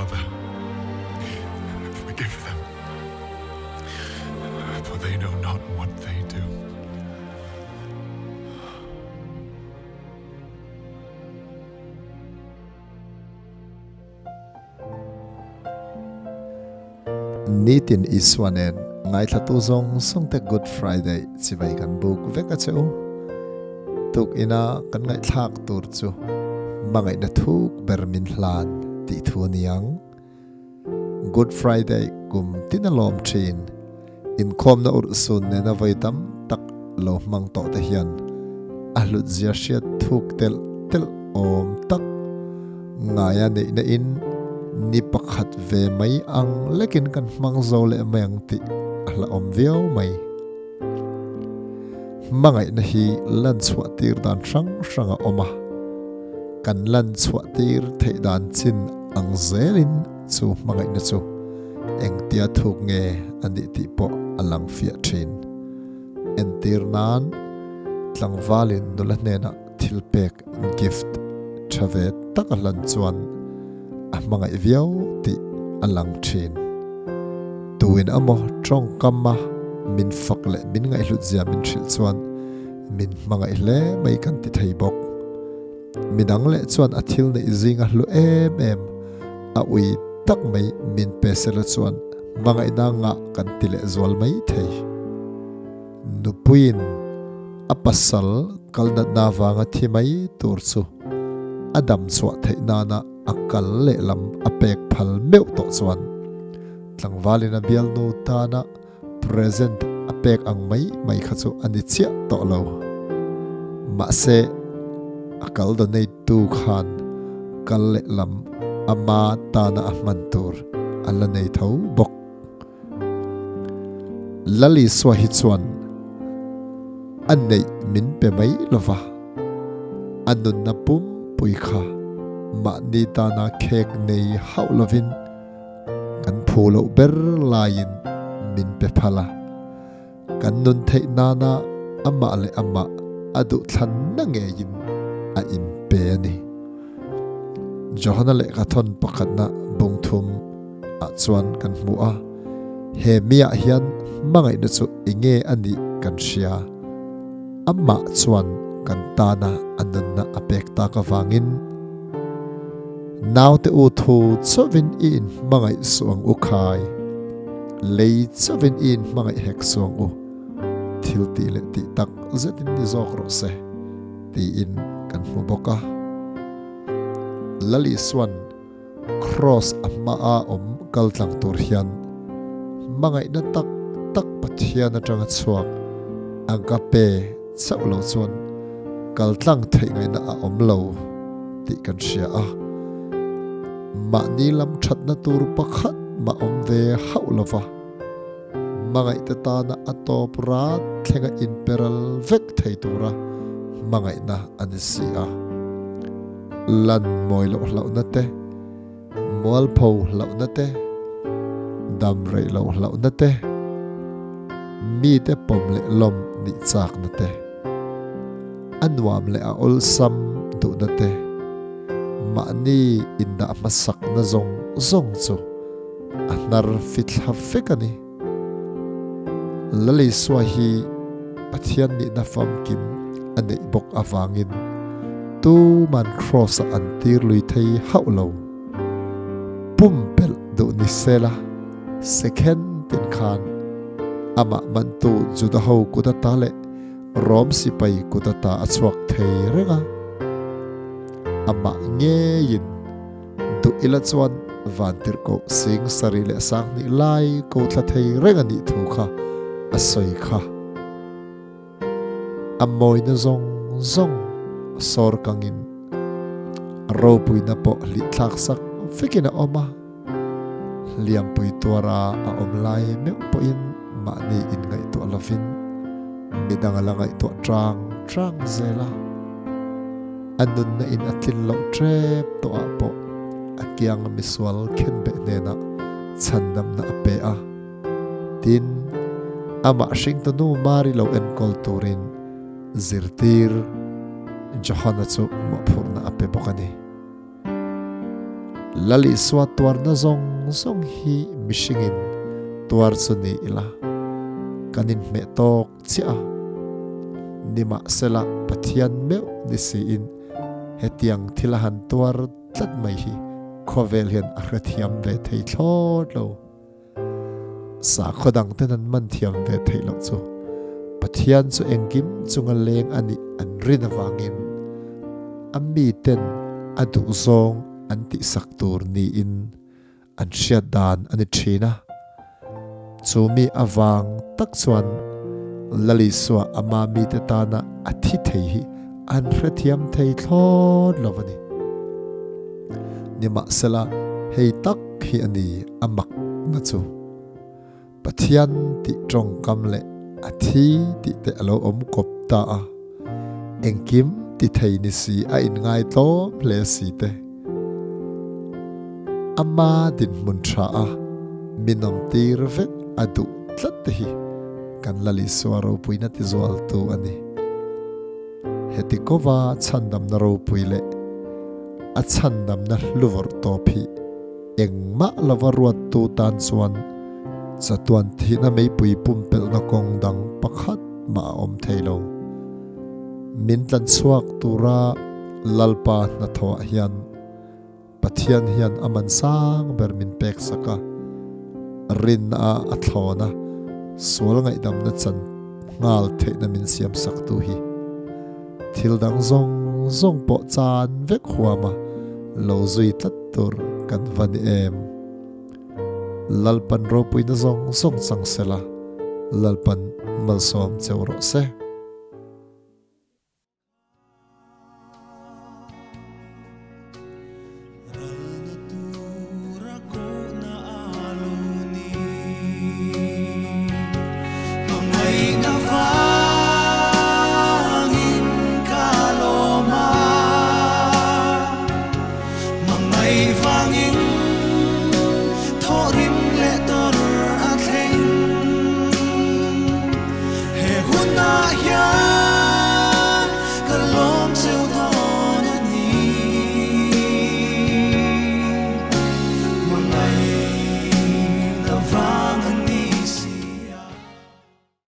Father, forgive them, for they know not what they do. Nitin Isua nen ngaithlatu zawng zawng te Good Friday chibai kan buk vek a che u. Tuk ina kan ngaihthlak tur chu hmangaihna thuk ber min hlan tih thu a ni ang. Good Friday kum tin a lawm thin. Inkhawmna urhsun nena vawi tam tak lo hmang tawh te hian a hlut zia hriat thuk telh telh awm tak ngaia neihna in ni pakhat ve mai ang lekin kan hmang zo leh mai ang tih a hlauhawm viau mai. Hmangaihna hi lan chhuah tir dan hrang hrang a awm a, kan lan chhuah tir theih dan chin ang zelin chu hmangaihna chu engtia thuk nge a nih tih pawh a lang fiah thin. Entir nan, tlangvalin nula hnenah thil pek, gift, tha ve tak a hlan chuan a hmangaih viau tih a lang thin. Tuin amaw tawngkama min fak leh min ngaihhlut zia min hrilh chuan min hmangaih hle mai kan ti thei bawk. Midang leh chuan a thil neih zinga hlu em em a ui tak mai min pe sela chuan hmangaihna ngah kan ti leh zual mai thei. Nupuiin a pasal kalnatna vanga thi mai tur chu a dam chhuah theih nana a kal lehlam a pek phal meuh tawh chuan tlangvalin a bialnu tana present a pek ang mai mai kha chu a ni chiah tawh lo. Mahse, a kal donate tu khan kal lehlam ama tana a hman tur a la nei tho bawk. Lalisua hi chuan a neih min pe mai lova, a nunna pumpui kha mahni tana khek nei hauh lovin kan phu loh ber laiin min pe phal a, kan nun theih nana amah leh amah a duhthlanna ngeiin a inpe a ni. Johana lehkha thawn pakhatna bungthum ah chuan kan hmu a, he miah hian hmangaihna chu enge a nih kan hria, amah chuan kan tana a nunna a pek tak avangin, Naute u thu chauhin i inhmangaih suh ang u khai, lei chauhin i inhmangaih hek suh ang u, thil tih leh tih tak zetin ni zawk rawh se, tiin kan hmu bawk a. Lal Isua'n Kraws a hmaa awm kal tlang tur hian hmangaihna tak tak Pathian atanga chhuak agape chauh lo chuan kal tlang theih ngaihna a awm lo tih kan hria a. Mahni lam thatna tur pakhat mah awm ve hauh lova hmangaihte tana a tawp rat thlenga inperal vek thei tura hmangaihna a ni si a. Lan mawi loh hlauhna te, mualpho hlauhna te, dam reih loh hlauhna te, mite pawm leh lawm nih chakna te, a nuam leh a awlsam duhna te, mahni indah hmasakna zawng zawng chu a hnar fithla vek a ni. Lalisua hi Pathian nihna famkim a neih bawk avangin tuman Kraws-ah an tir lui thei hauh lo. Pumpelh duh ni sela second tin khan amah mantu Juda ho kut ata leh Rom sipai kut ata a chhuak thei reng a. Amah ngeiin Duh ila chuan vantirhkoh sing sarih leh sanghnih lai ko thla thei reng a nih thu kha a sawi kha. A mawina zawng zawng a sawr kangin a ropuina pawh hlihthlak sak vekin a awm a, hliampui tuara a awm lai meuh pawhin mahni inngaihtuah lovin midang a la ngaihtuah chang chang zel a. A nunna in a tlin loh tep tawh ah pawh a kianga misual khenbeh hnenah chhandamna a pe a. Tin, amah hringtunu Mari lo enkawl turin zirtir Johana chu mawhphurhna a pe bawk a ni. Lal Isua tuarna zawng zawng hi mihringin tuar chu ni ila, kan inhmeh tawk chiah a. Nimahsela Pathian meuh ni siin hetiang thil a han tuar tlat mai hi khawvel hian a hrethiam ve thei thlawt lo. Sakhaw dangten an man thiam ve theih loh chu Pathian chu engkim chunga leng a nih an rin avangin a miten a duhzawng an tihsak tur niin an hriat dan a ni thin a. Chu mi avang tak chuan Lal Isua ama mite tana a thi thei hi an hrethiam thei thlawt lo a ni. Nimahsela hei tak hi a ni a mak na chu. Pathian tih tawngkam leh a thi tih te a lo awm kawp ta a, engkim ti thei ni si a inngai tlawm hle si te. Ama dinhmun tha a minawm tir vek a duh tlat te hi kan Lal Isua ropuina tizualtu a ni. Heti kova chhandamna ropui leh a chhandamna hluvawrh tawp hi engmah lova ruattu tan chuan chatuan thihna meipui pumpelhna kawng dang pakhat mah a awm thei lo. Min tlanchhuak tura Lalpa hnathawhah hian Pathian hian a man sang ber min pek sak a, rinna a a thlawn a, sual ngaihdamna chan nghal theihna min siam sak tu hi thil dang zawng zawng pawh chan vek huam a lo zui tlat tur kan va ni em. Lalpan ropuina zawng zawng chang sela, Lalpan malsawm cheu rawh se.